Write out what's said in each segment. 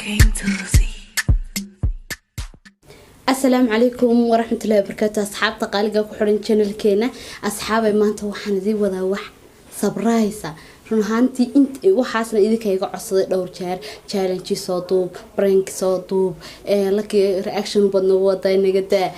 Came to see. Asalaamu calaykum waraxmatullahi wabarakaatu, asxaabta qaaliga ku xiran channelkeena. Asxaabay, maanta waxaan idiin wadaa wax surprise. Run ahaantii int waxaasna idinka iga codsaday dhowr jeer: challenge soo duub, prank soo duub, lucky reaction badna waday naga daa.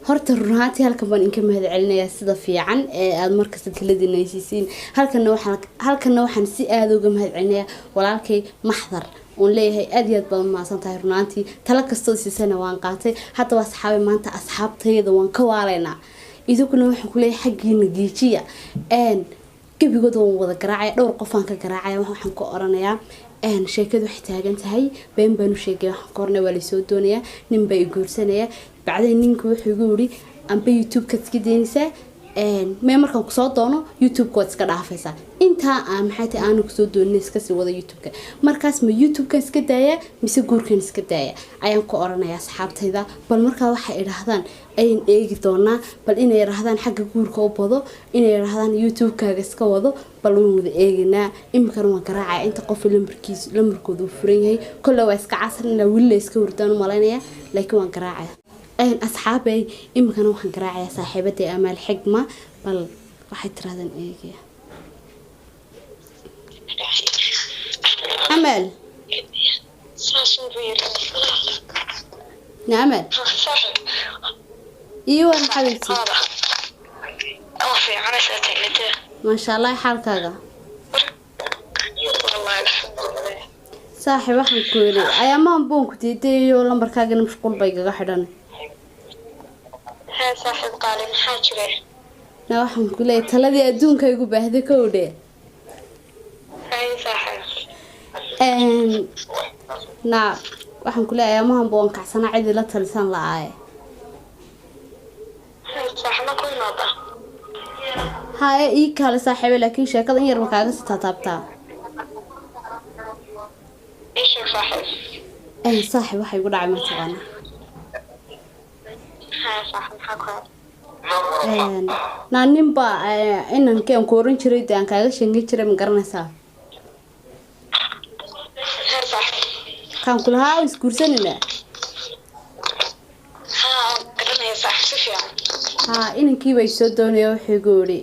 Horta run ahaantii halkan baan inka mahad celinayaa sida fiican ee aada markasta taladiina ay siisiin. Halkana waxaan si aada uga mahad celinayaa walaalkay Maxdar oon leeyahay aada iyo aad baad umahadsan tahay. Run ahaantii talo kastoo siisana waan qaatay. Haddaba asxaabay, maanta asxaabtayda waan ka waalaynaa, idinkuna waxaan kuleeyahay xaggiina geejiya. Gebigooda waan wada garaacaya, dhowr qofaan ka garaacaya. Waxaan ka oranayaa sheekadu waxay taagan tahay, been baan u sheegaya. Waxaan ka oranaya waa laysoo doonayaa, nin baa i guursanaya. Bacdeen ninka wuxuu igu yiri, amba YouTube-kaad iska daynaysaa, mee markaan kusoo doono YouTube-ka waad iska dhaafaysaa, intaa aan maxay tahay aanu kusoo doonin iskasii wada YouTube-ka. Markaas ma YouTube-kan iska daaya mise guurkan iska daaya ayaan ku oranayaa asxaabtayda. Bal markaa waxay idhaahdaan ayaan eegi doonaa. Bal inay idhaahdaan xagga guurka u bado, inay idhaahdaan YouTube-kaaga iska wado, bal waan wada eegaynaa. Iminkana waan garaacaya inta qof lambarkiis lambarkooda uu furan yahay. Kolle waa iska casar, ilaa weli la iska hurdaan u malaynaya, laakiin waan garaacaya. Asxaabay, iminkana waxaan garaacayaa saaxiibaday Amaal Xigma. Bal waxay tirahdaan eegaya. Amaal na Amaal iyo waan xabiibti. Maasha Allah, xaalkaaga saaxiib? Waxaan ku yidhi ayaamahan boon ku diidayo, lambarkaagana mashquul bay igaga xidhan. Saaxiib qaali, maxaa jira? Na waxaan ku leeyahay taladii adduunka igu baahday kowdhe. Hay saaxiib. Na waxaan ku leeyahay ayaamahan boon kacsanaa, cidii la talisan la-aaye. Saaxiib, ma ku imaada? Haye, ii kaale saaxiibe, laakiin sheekada in yarba kaaga sii taataabtaa. Ii sheeg saaxiib. Saaxiib, waxay igu dhacay mataqaana? Hay saaxiib, maxaa ku Naa ninba inankii aan ku oran jiray dee aan kaaga sheegan jiray, ma garanaysaa? Hay saaxiib. Kaan kulahaa isguursanina. Haa, garanaya saaxiib, si fiican. Haa, inankiiba i soo doonaya. Wuxuu igu yidhi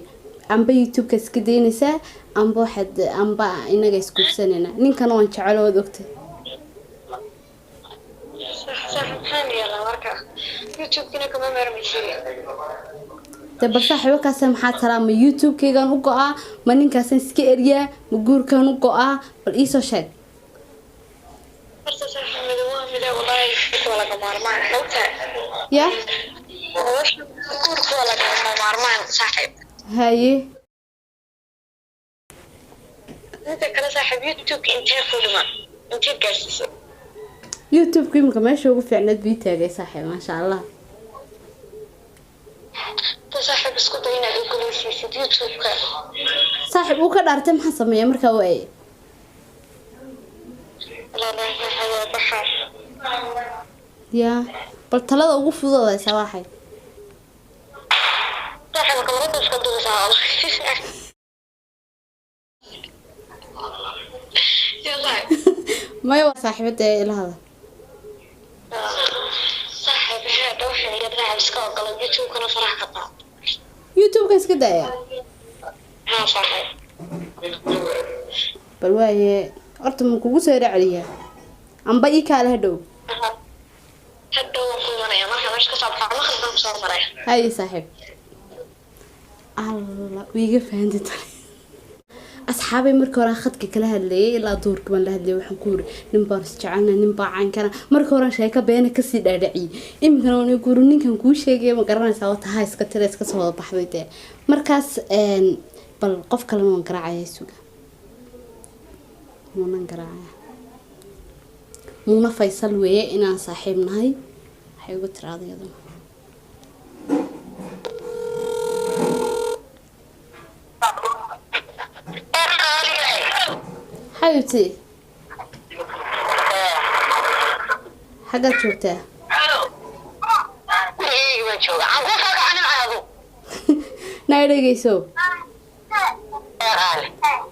amba YouTube-ka iska daynaysaa, amba waxaad amba inaga isguursanayna. Ninkana waan jecel, ood ogtay. Saaxiib, maxaan yeelaa marka? YouTube-kina kama maarmaysid. Dee bal saaxiibo, kaase maxaa talaa? Ma YouTube-kaygan u go-aa, ma ninkaasan iska eryaa, ma guurkan u go-aa? Bal iisoo sheeg. Horta saaxiib, mido waa mide, wallaahi waa laga maarmaan, maogtahay? Ya. Nolosha guurka waa lagama maarmaan saaxiib. Haye. Inta kale saaxiib, YouTube-ka intee ku dhiman, intee gaarsiisay? YouTube-ka iminka meesha ugu fiicneed bii taagay saaxiib, maasha Allah. Ta saaxiib, isku day inaad u gulaysiisid YouTube-ka. Saaxiib, uu ka dhaartay, maxaa sameeya markaa waay? Wallaahi waxa waa baxaa. Ya, bal talada ugu fududaysa waxay? Saaxiib, kamarada iska duusaa. Ya saaxiib. Maya, waa saaxiibada ee ilahada. Saaxiib, heedha waxaan iga saaxiib, iska ogolo YouTube-kana farax ka qaad. YouTube-ka iska daaya? Haa saaxiib. Bal waaye, horta ma kugu soo yara celiyaa amba ii kaale hadhow? Hadhow waan ku imanaya marka meesha ka soo baxo, maqrib baan kusoo maraya. Haye saaxiib. Alla wiiga fahantay tani. Asxaabay, markii hore aan khadka kala hadlayay, ilaa duurka baan la hadlayay. Waxaan ku yiri nin baan isjecelnay, nin baa caynkana. Markii hore sheeko beena kasii dhaadhaciyay, iminkana waan igu yiri ninkan kuu sheegaya, ma garanaysaa? Wata ha iska tira, iska soo wada baxday dee. Markaas bal qof kalena waan garaacaya, suga. Muunan garaacaya, Muuna Faysal weeye, inaan saaxiib nahay waxay ugu tiraada iyaduna. Xabibti, xaggaad joogtaa? Gurigeyga baan joogaa, aan kuu soo kacanin caado. Naa dhegeyso.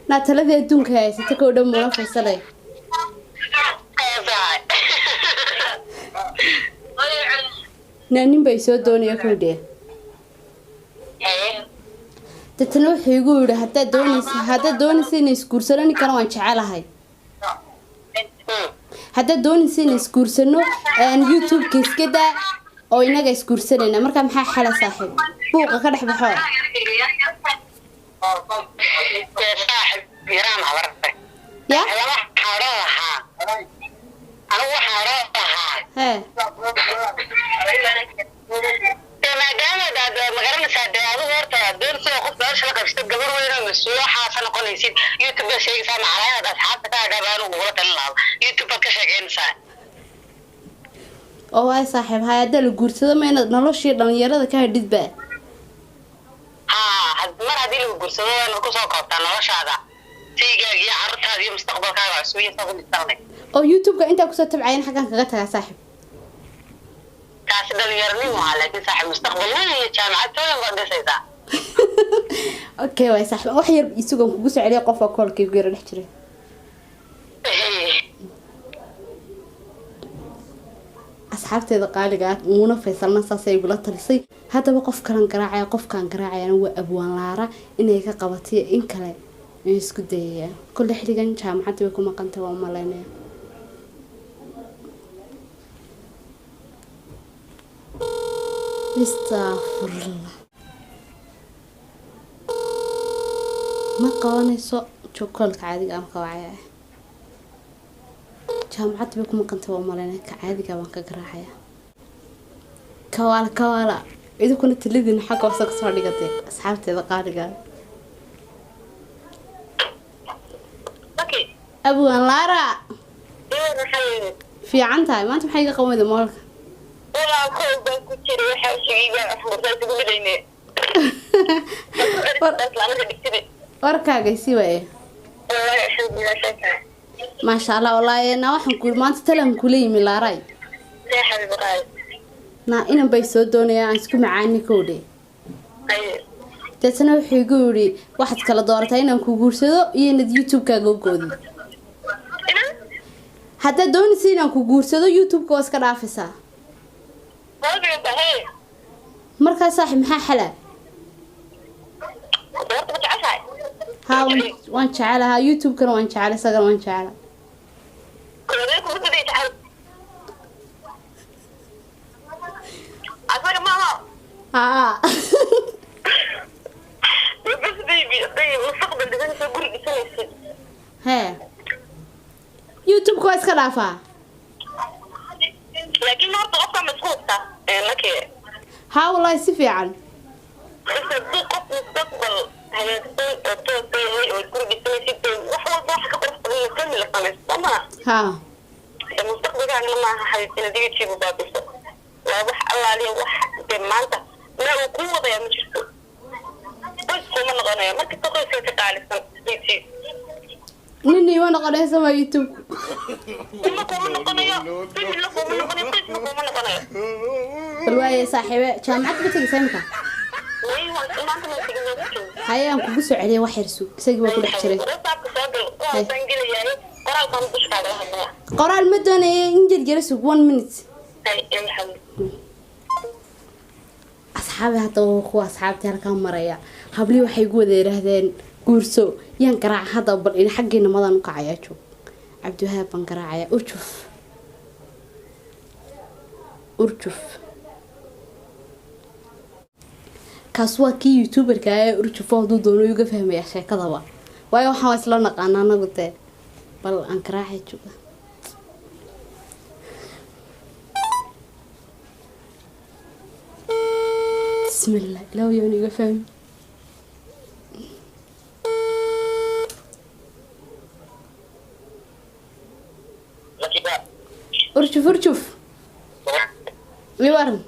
Naa taladii adduunka haysata kow dhan, Muuna Faysalay. Naa nin bay soo doonaya kowdhe. Deetana wuxuu igu yidhi haddaad doonaysa inay isguursano, ninkana waan jecelahay, haddaad doonaysa inay isguursano, YouTube-ka iska daa oo inaga isguursanayna. Marka maxaa xala, saaxiib? Buuqa ka dhex baxo. Saaxib yaraan habarta. Ya. Waxaan odhan lahaa, anigu waxaan odhan lahaa, hee, dee maadaama aad magaranaysaa, dee adigu horta doonaysa qof nolosha la qabsatid, gabar weyn oo mas-uul waxaasa noqonaysid, YouTube baad sheegaysaa. Macalaa inaad asxaabta ka adhaaba anigu ugula talin lahaa. YouTube baad ka sheekeynaysaa. Oo waay saaxiib, hay haddaa la guursado, ma inaad noloshii dhalinyarada ka hadhidba? Haa, mar haddii lagu guursado waa inaad kusoo koobtaa noloshaada, saygaaga iyo carruurtaada iyo mustaqbalkaaga cusub iyo saa ku dhisanay. Oo YouTube-ka intaa kusoo tabcayan xaggan kaga tagaa, saaxiib? Taasi dhalinyaranimo ah, laakiin saaxiib, mustaqbal weyn iyo jaamacad tooyan baad dhisaysaa. Okay waay saaxiib, wax yar isugan kugu soo celiya, qofka koolkii ugu yara dhex jiray. Asxaabteeda qaaliga ah, Muuna Faysalna saasay igula talisay. Haddaba qof kalan garaacaya, qofkaan garaacayana waa Abwaan Laara. Inay ka qabatiyo in kale in isku dayaya. Kolle xilligan jaamacadda way ku maqantay, waa umalaynaya. Astafurlah, ma qabanayso jokoolka caadiga aan ka wacaya. Jaamacadda bay ku maqantay, waa umalaynaya. Ka caadiga baan ka garaacaya. Kawaala kawaala, idinkuna taladiina xagga hoose kasoo dhigatay, asxaabteeda qaaliga. Okay. Abwaan Laara. Iyo maxay? Fiican tahay. Maanta maxay iga qaban weyda moolka? Walaa kool baan ku jiray, waxaa sheegay baan ugu midayne. Warkaaga si waaye. Wallahi alxamdulilah, sheeka. Maasha Allah. Wallaahi naa waxaan ku maanta talan kula yimi, Laaray. See, xabiib qaali? Naa inan bay soo doonayaan aan isku macaani kowdhe. Deetana wuxuu igu yidhi waxaad kala doorataa inaan ku guursado iyo inaad YouTube-kaaga u goodid. Ina? Haddaad doonaysa inaan ku guursado, YouTube-ka waa iska dhaafaysaa. Qalbiga tahay. Markaa saaxib, maxaa xala? Horta ma jeceshahay? Haa, waan jecelahaa YouTube-kana, waan jecela isagana, waan jecela. Kuladee kugu siday jecel asaga maaha? Haa. Bas baby, haday mustaqbal dhisanaysa, guri dhisanaysid. Hee, YouTube-ka waa iska dhaafaa. Laakiin horta qofka ma isku hubtaa lakee? Haa, wallaahi si fiican. Bas hadduu qof mustaqbal hagaagsan oo toos yahay oo guri dhisanaysid, wax walba waxa ka qurux badan family la samaysto, soo maa? Haa. Dee mustaqbalkaagana maaha, xabiibti, inaad YouTube baabiso. Waa wax allaaliya wax dee maanta meel uu kuu wadaya ma jirto, qoys kuma noqonayo. Markasta qoyska ka qaalisan YouTube. Nin ima noqonaysa ma YouTube? Kuma noqonayo, family kuma noqonayo, qoysna kuma noqonayo. Bal waaye saaxiibe, jaamacad ma tegaysaa imika? Way, waan maanta ma tegin, waan ku jooga. Haye, aan kugu soo celiyay, wax yar sug, isagii baa ku dhex jiray. WhatsAppka soo gal, waan gelayaayo, qoraalkan dushkaaga la hadlaya. Qoraal ma doonaya, in jarjara sug, one minute. Hay, alxamdu. Asxaabi, hadda waa kuwa asxaabtii halkaa maraya. Hablii waxay igu wada yidhaahdeen guurso. Yaan garaaca hadda? Bal in xaggiina madaan u kacayaa. Joog, Cabdiwahaab baan garaacaya. Urjuf, Urjuf, kaas waa kii YouTuberka ee Urjufo. Hadduu doono iga fahmaya sheekadaba, waayo waxaan waa isla naqaana anagu. Dee bal aan garaacay, jooga. Bismillah, ilaahu yoon iga fahmi. Urjuf, Urjuf, iwaran.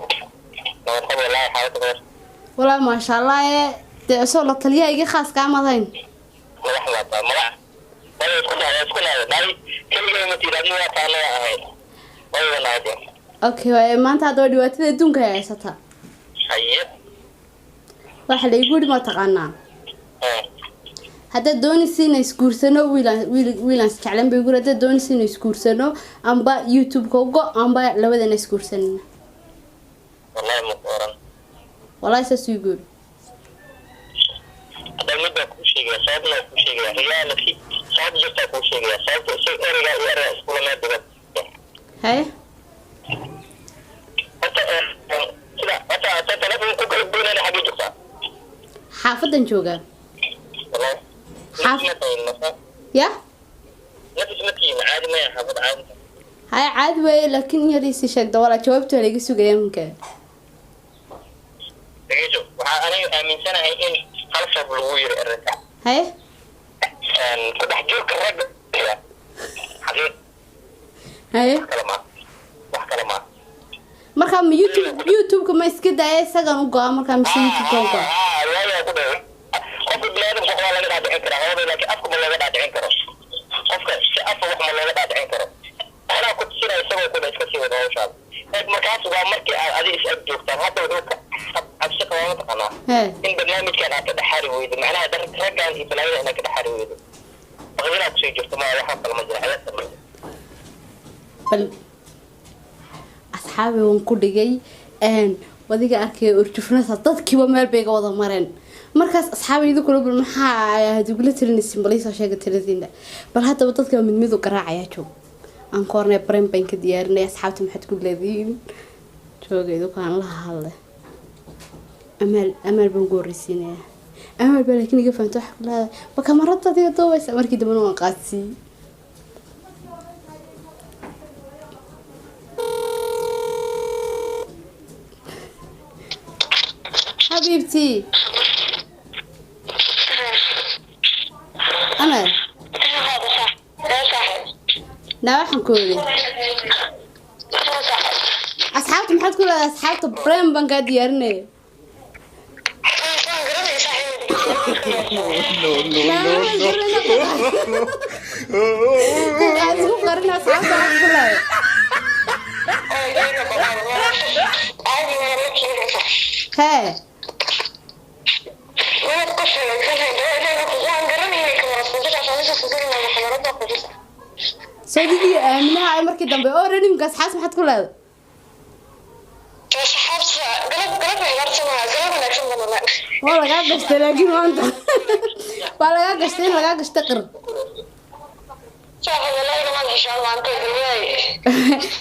Walaa maasha Allah. Ee dee isoo la taliyaha iga khaaska amadayn. Okay waaye, maanta haddaba dhibaatada adduunka ay haysataa waxa la igu yidhi, ma taqaanaa, haddaad doonaysa inaan isguursano, wiilaan wiil wiilaan isjeclan bay guri, haddaad doonaysa inaan isguursano, amba YouTube-ka ugo, amba labadana isguursanina. Wallahi ma ku oran. Wallaahi saasuu igu yidhi. Hadda mid baa kuu sheegaya, sababna waa kuu sheegaya, reality sabab jirtaa kuu sheegaya, sababta isaga ereygaa iyo ereygaa iskula meel dhigan. Haye. Horta sida horta horta telefoon ku kala goynayna, xaggee joogtaa? Xaafadan joogaa. Wallahi Xaaf- ma tahay masa ya. Nafis ma tihiin, caadi maya, xaafad caadi. Haye, caadi waaye, laakiin in yar iisii sheegda walaa, jawaabta waa laiga sugaya iminka. Dhegeyso, waxaa aniga aaminsanahay in hal sabab lagu yiri arrinta. Haye. Ku dhex jirka ragga xaqiiq. Haye. Wax kale ma, wax kale ma. Markaa ma YouTube, YouTube-ka ma iska daaya isagan u go-a markaa, mise YouTube-ka u go-a? Waayaa ku dhaw, qofka biniaadamka wax waa laga dhaadhicin karaa hooday, laakiin afka ma looga dhaadhicin karo. Qofka si afa wax ma looga dhaadhicin karo. Anaa ku tusinaya isagoo kudha iska sii wada hawshaada. Eeg, markaas waa markii aad adiga is ag joogtaan. Hadda wuxuu ka cabsi qabaa, mataqaanaa, hee in barnaamijkan aad ka dhexaari weydo, macnaha raggan iyo balaayada inaad ka dhexaari weydo, baqdinaa kusii jirto. Ma waxaa kale ma jira, ciyaarta ma jiro. Bal asxaabi, waan ku dhigay wadiga arkaya urjufnasa, dadkiiba meel bay iga wada mareen. Markaas asxaabi, idinkuna bal maxaa aad igula talinaysin? Bal iisoo sheega taladiina. Bal haddaba dadka mid mid u garaacayaa. Joog, aan ku hornay bareen baan ka diyaarinay. Asxaabta maxaad ku leedihiin? Jooga, idinku aan la hadle. Amaal, amaal baan ugu horreysiinayaa. Amaal baa laakiin iga fahamta. Waxa ku leedahay ma kamarada adiga duubaysa? Markii dambena waan qaadsiiyey. Xabiibtii amaal, naa waxaan ku yidhi, asxaabta maxaad ku leedahay? Asxaabta brem baan kaa diyaarinaya. No, no, no. Aad isku qarin, asxaabta maxaad ku leedahay? Hee. Soo didii aaminaha ay markii dambe oo ranimka, asxaabta maxaad ku leedahay? Waa lagaa gashtay, laakiin maanta waa lagaa gashtay, in lagaa gashtay qir.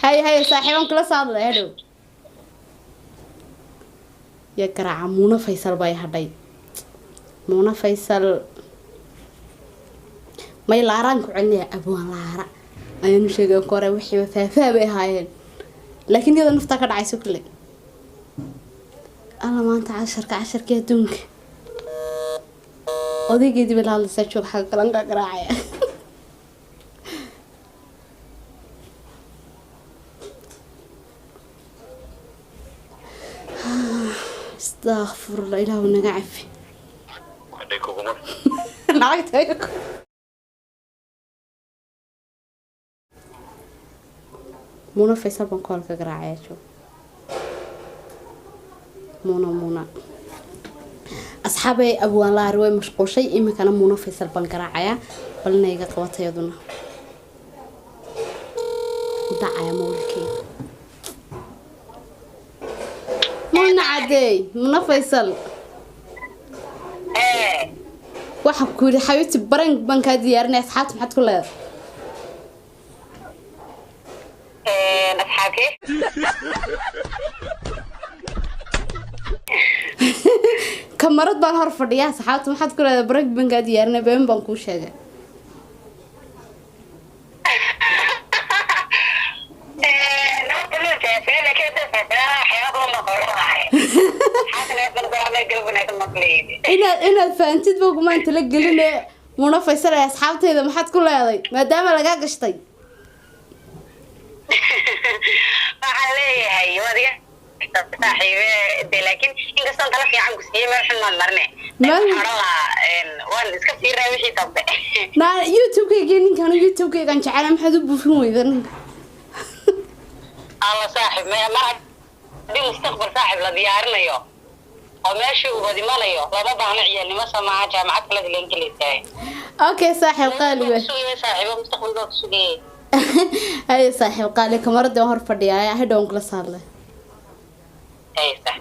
Haye haye, saaxiibaan kula soo hadlay hadhow. Ya garaaca. Muuna Faysal bay hadhay. Muuna Faysal may laaraan ku celinaya. Abwaan Laara ayaanu sheegay ku hore, wixiiba faahfaah bay ahaayeen, laakiin iyada naftaa ka dhacayso kule. Alla, maanta casharka, casharkii adduunka, odaygeedii bay la hadlaysaa. Joog, xagga kalan ka garaacaya. Astaghfirullah, ilaahu naga cafi. Hadday kuguma lacagta ay Muuna Faysal baan kool ka garaacaya. Joog, Muuna, Muuna. Asxaabay, abwaan Laari way mashquushay, iminkana Muuna Faysal baan garaacayaa. Balna iga qabatay iyaduna u dhacaya mawlkeyga. Muuna cadeey, Muuna Faysal, waxaa ku yidhi xabiibti, baran baan kaa diyaarinaya. Asxaabta maxaad ku leedahay? Asxaabkee? Kamarad baan hor fadhiyaa. Asxaabta maxaad ku leedahay? Baran baan kaa diyaarinaya, been baan kuu sheegay. Inaad fahantid ba kumaan tala geline. Muuna Faysal ee asxaabtayda maxaad ku leeday, maadaama lagaa gashtay? Waxaan leeyahay waad iga saaxiibe de, laakiin inkastoon tala fiican ku siiyey, meel xun maan marne. Meel- Waxaan odhan lahaa waan iska fiirinaya wixii dambe. Naa YouTube-kayga, ninkan YouTube-kaygan jecela, maxaad u buufin weyda ninka? Alla saaxiib, maya, mar haddii mustaqbal saaxiib la diyaarinayo oo meeshii uu badimanayo, lama baahno ciyaalnimo. Soo maaha jaamacad kala dilan gelaysaa? Okay saaxiib qaali we. Sugaya saaxiibo, mustaqbal baa ku sugayay. Haye saaxiib qaali, kamarada waan hor fadhiyaa, hadhow waan kula saarlay. Haysa.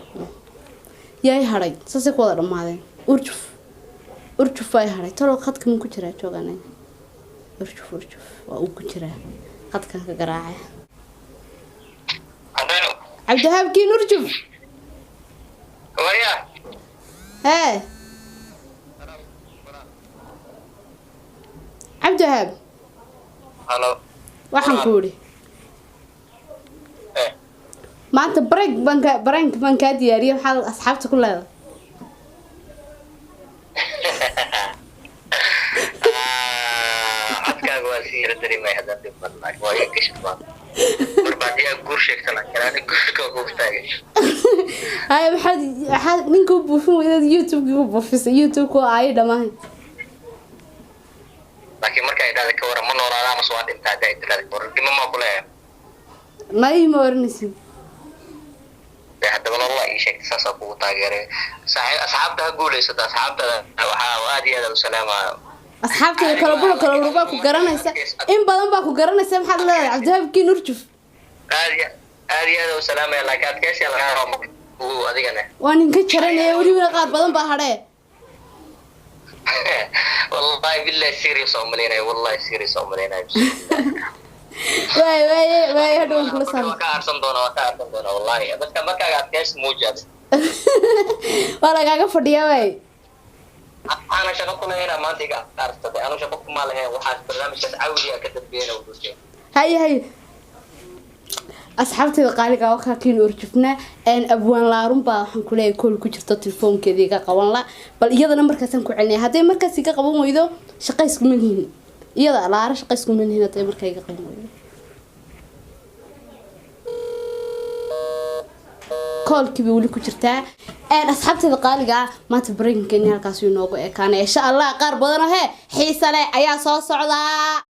Yaay hadhay, saasay ku wada dhammaadeen. Urjuf, Urjuf ay hadhay. Talow khadka ma ku jiraa? Jooganay. Urjuf, Urjuf waa uu ku jiraa khadkan ka garaacay. Haddana. Cabdiwahaabkiin Urjuf. Warya. Hee Cabdiwahaab. Halo. Waxaan ku idhi Eh. maanta break baan ka prank baan kaa diyaariyay. Maxaad asxaabta ku leedahay? Codkaaga waa si yara dareemaya haddaan dhib badnaa, waa iga gashad baan marba haddii aad guur sheegto, laakiin ani guurka waa kugu taagay. Haya, maxaad ninka u buufin weydaad YouTube-kii u buufisay? YouTube-ku waa ay dhammaan. Laakiin marka ay dhahda ka waran, ma noolaada amase waa dhintaa? Hadii ay tirahda ka waran, dhimo maa ku leeyahay? May, ma oranaysid. Dee haddaba nolola ii sheegtay, saasaa kugu taageeray. Saaxiib, asxaabta ha guulaysato. Asxaabtada waxaa aad iyo aad u salaamaya. Asxaabtayda kala buro kala buro baa ku garanaysa, in badan baa ku garanaysa. Maxaad leedahay Cabdiwahaabkiin Urjuf? Aad iyo aad iyo aad u salaamaya, laakiin adkaysiga lagaa rabo ugu adigana. Waa ninka jaranaya, welibana qaar badan baa hadhee. Wallahi billahi, serious oo malaynaya, wallahi serious oo malaynaya. Waay waaye waaye, hadhow waan kula saara. Waa ka aarsan doona, waa ka aarsan doona wallahi. Dadka markaaga adkaysi muujaad. Waa lagaaga fadhiyaa waay. Ana shaqo ku lahayn maanta iga aarsaday, anu shaqo kuma lahayn waxaas. Barnaamijkaas cawdiga ka dambeeyana wuxuu Haye haye, asxaabtayda qaaliga, wakaa kiin Urjufna. Abwaan Laarun baa waxaan kuleeyahay call ku jirto, telefoonkeeda iga qaban la. Bal iyadana markaasaan ku celinaya. Hadday markaas iga qaban weydo, shaqa iskuma lihin iyada Laara, shaqa iskuma lihin hadday markaa iga qaban weydo. Call-kii bay weli ku jirtaa. Asxaabteeda qaaliga ah, maanta prank-keeni halkaas inoogu ekaanay. Insha Allah qaar badan oo hee xiisa leh ayaa soo socdaa.